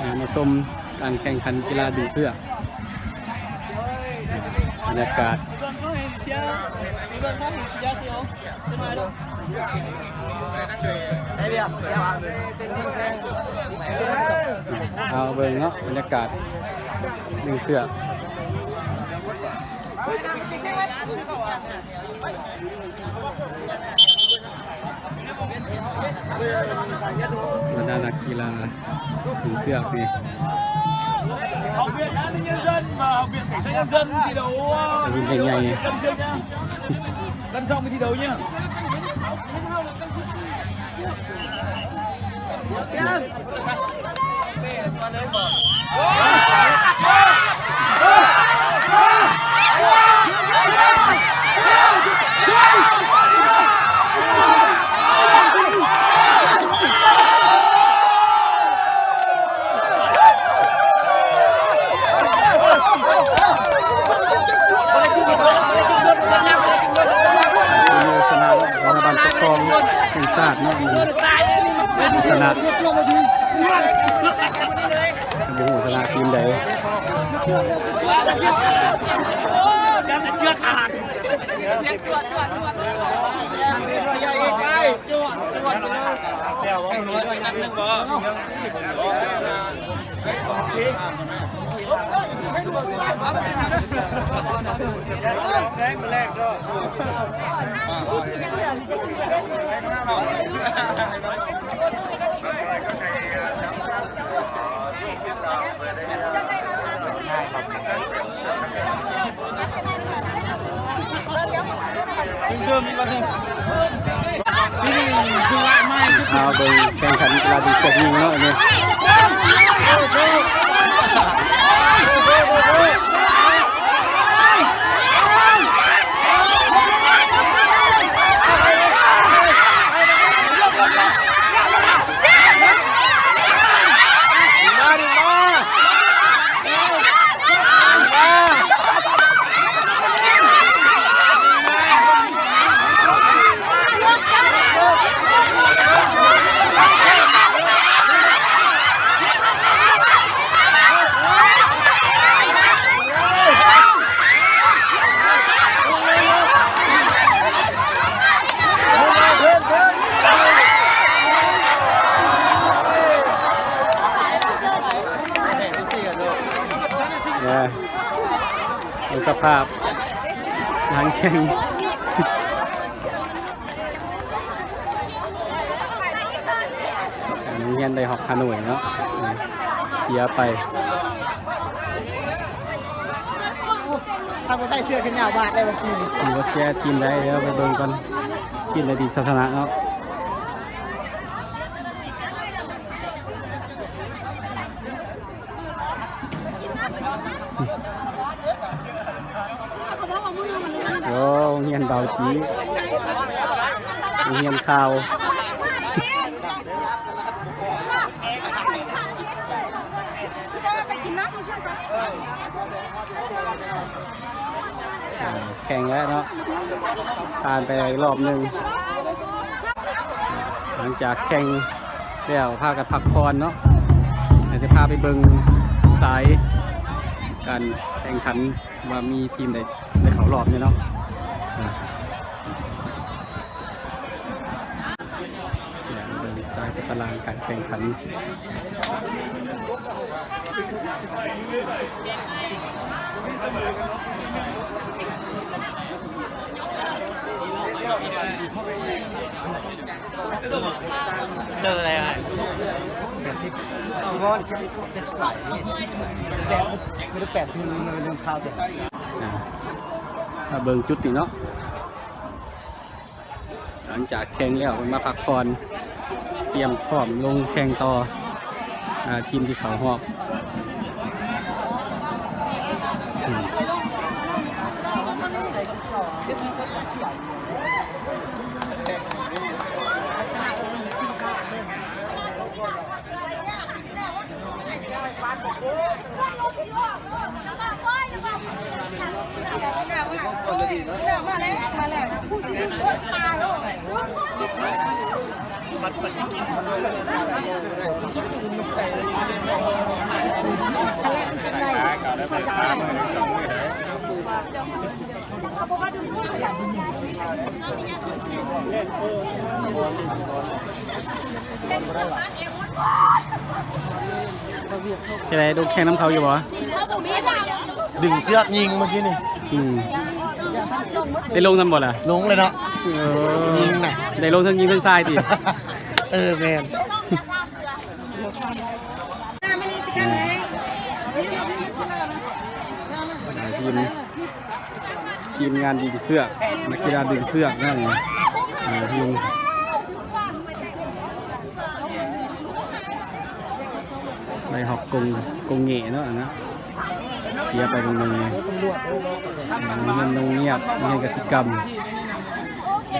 ມາຊົມການແຂ່ງຂັນກິລາດຶງເຊືອກ ບັນຍາກາດ ເອົາເບິ່ງເນາະ ບັນຍາກາດດຶງເຊືອກ. ບັນດານັກກິລາດຶງເຊືອກນີ້ Học viện An ninh Nhân dân và Học viện Cảnh sát Nhân dân thi đấu, ờ, Nhìn thấy nhảy. Lăn sông thi đấu nhá. Ini senang, karena bantu kong, yang saat, no, ini. Senang. ບໍ່ຮູ້ຊະນະທີມໃດ. ເອົາເບິ່ງແຂ່ງຂັນກິລາດີເຊັກຍິງເນາະ ອັນນີ້. ເບິ່ງສະພາບຫຼັງແຂ່ງ. ໂຮງຮຽນໄດ້ຮອກຫ້າໜ່ວຍເນາະ ເສຍໄປ. ຖ້າບໍ່ໃສ່ເສື້ອແຂນຍາວບາດໄດ້ບໍ່ ທີມນີ້ ຖືວ່າເຊຍທີມໃດ ດຽວໄປເບິ່ງກ່ອນ ທີມໃດທີ່ຊະນະເນາະ. ໂອ້ ໂຮງຮຽນເບົາຈີ ໂຮງຮຽນຂ່າວ ອ່າ ແຂ່ງແລ້ວເນາະ ຜ່ານໄປລອບໜຶ່ງ. ຫຼັງຈາກແຂ່ງແລ້ວ ພາກັນພັກຜ່ອນເນາະ ດຽວຈະພາໄປເບິ່ງສາຍການແຂ່ງຂັນ ວ່າມີທີມໃດໄດ້ເຂົ້າລອບແນ່ເນາະ. ອ່າ ເບິ່ງສາຍຕາລາງການແຂ່ງຂັນ. ເຈີອະໄລອ່ະ ແປດສິບ ເຈັດສິບສາມ ແປດສິບ ແປດສິບ ເລື່ອງຂ່າວເຈົ້າ. ອ່າ ມາເບິ່ງຈຸດນີ້ເນາະ ຫຼັງຈາກແຂ່ງແລ້ວ ເພິ່ນມາພັກຜ່ອນ ຕຽມພ້ອມລົງແຂ່ງຕໍ່ ອ່າ ທີມທີ່ເຂົ້າຮອບ. ອືມ. ຈັ່ງໃດ ລົງແຂ່ງນຳເຂົາຢູ່ບໍ່? ດຶງເຊືອກຍິງເມື່ອກີ້ນີ້. ອືມ ໄດ້ລົງນຳບໍ່ລະ? ລົງເລີຍເນາະ. ເອີ ຍິງນະ ໄດ້ລົງເທິງຍິງເທິງຊາຍຕິ? ເອີ ແມ່ນ. ອ່າ ທີມ ທີມງານດຶງເຊືອກ ນັກກິລາດຶງເຊືອກນັ້ນ ອ່າ ທີມ ໄດ້ຮອກກົງ ກົງເຫງ່ເນາະ ອັນນະ ເສຍໄປເບິ່ງໜຶ່ງ. ໂຮງຮຽນໜົ່ງງຽບ ໂຮງຮຽນກະສິກຳ ໂຮ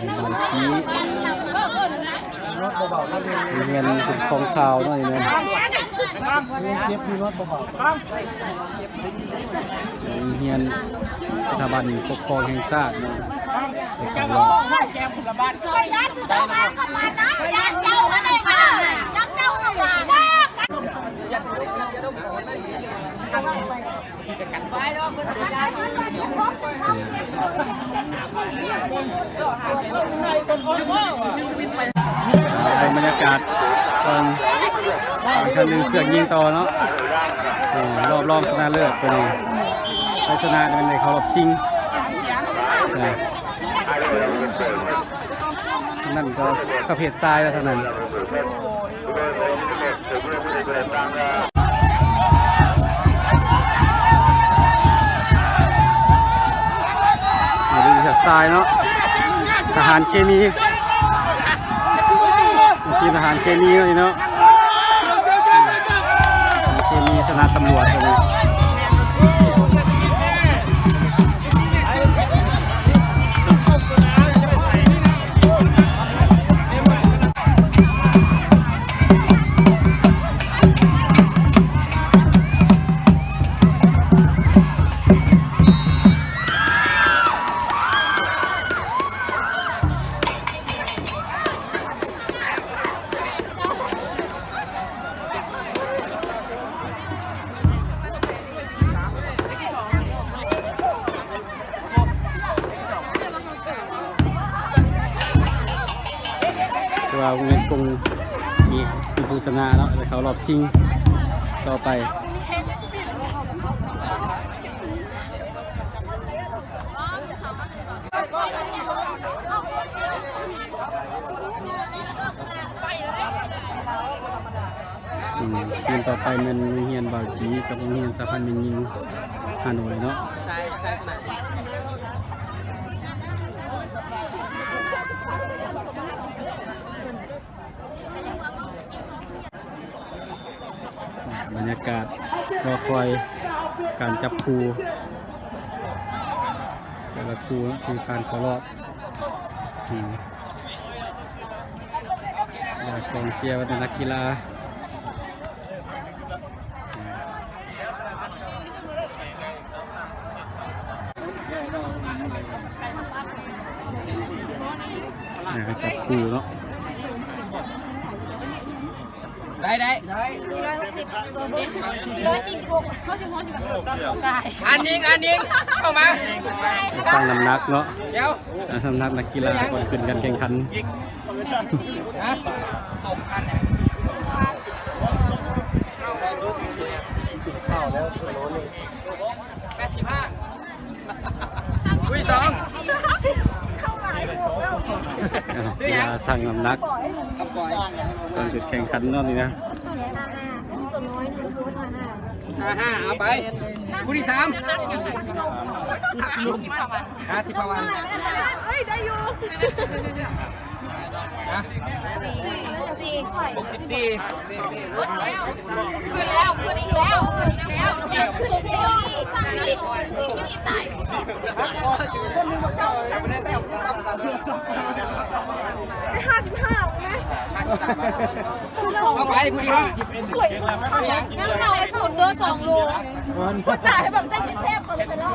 ງຮຽນຄຸ້ມຄອງຂ່າວເນາະ ນີ້ແມ່ນ ໂຮງຮຽນເຈັບມີນອດເບົາ. ໂຮງຮຽນສະຖາບັນປົກຄອງແຫ່ງຊາດເນາະ ໃນການລອງ. ເປັນບັນຍາກາດຕອນການດຶງເຊືອກຍິງຕໍ່ເນາະ ເອີ ຮອບລອງຊະນະເລີດໂຕນີ້ ໃຜຊະນະແມ່ນໄດ້ເຂົ້າຮອບຊິງ ເອີ ນັ້ນກໍປະເພດຊາຍແລ້ວເທົ່ານັ້ນ. ມາເບິ່ງເຊືອກຊາຍເນາະ ທະຫານເຄມີ ທີມທະຫານເຄມີເນາະ ນີ້ເນາະ ເຄມີຊະນະຕຳຫຼວດ. ແຕ່ວ່າໂຮງຮຽນກົງນີ້ເປັນຜູ້ຊະນະເນາະ ໄດ້ເຂົ້າຮອບຊິງຕໍ່ໄປ. ອືມ ທີມຕໍ່ໄປແມ່ນໂຮງຮຽນບາວຈີກັບໂຮງຮຽນສະຫະພັນແມ່ຍິງຮ່າໂນ້ຍເນາະ. ບັນຍາກາດລໍຄອຍການຈັບຄູ່ ແຕ່ລະຄູ່ເນາະ ທີ່ຜ່ານເຂົ້າຮອບ. ອືມ ກອງເຊຍ ບັນດານັກກິລາ. ອ່າ ຈັບຄູ່ເນາະ. ໄດ້ ໄດ້ ສີ່ຮ້ອຍຫົກສິບ ເອີ ບໍ່ ສີ່ຮ້ອຍສີ່ສິບຫົກ ເຮົາຊິຮອດຢູ່ ຕາຍ. ອັນນີ້ ອັນນີ້ ເຂົ້າມາ ຊັ່ງນ້ຳໜັກເນາະ. ດຽວ ອ່າ ຊ່ງນ້ຳໜັກນັກກິລາກ່ອນຂຶ້ນການແຂ່ງຂັນ. ຮະ? ແປດສິບຫ້າ. ອຸ້ຍ ສອງ. ອ່າ ກິລາຊັ່ງນ້ຳໜັກ ຕ້ອງຖືກແຂ່ງຂັນເນາະນີ້ນະ. ຫ້າຫ້າ ເອົາໄປ. ຜູ້ທີສາມ ຫ້າສິບປະມານ. ເອີຍ ໄດ້ຢູ່. ຮະ? ສີ່ ຫົກສິບສີ່. ຂຶ້ນແລ້ວ ຂຶ້ນອີກແລ້ວ ຂຶ້ນອີກແລ້ວ ຂຶ້ນອີກແລ້ວ. ໄດ້ຫ້າສິບຫ້າ ເອົາໄໝ? ເອົາໄປ ຜູ້ທີຫ້າ. ຍັງເອົາໄອ້ຝຸ່ນເດີ ສອງໂລ. ຄົນຕາຍໃຫ້ບັກແຕງກິນແຊບ ເຂົາເລີຍໄປລອກ.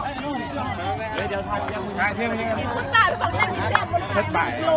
ຄົນຕາຍໃຫ້ບັກແຕງກິນແຊບ ຄົນຕາຍໂລ.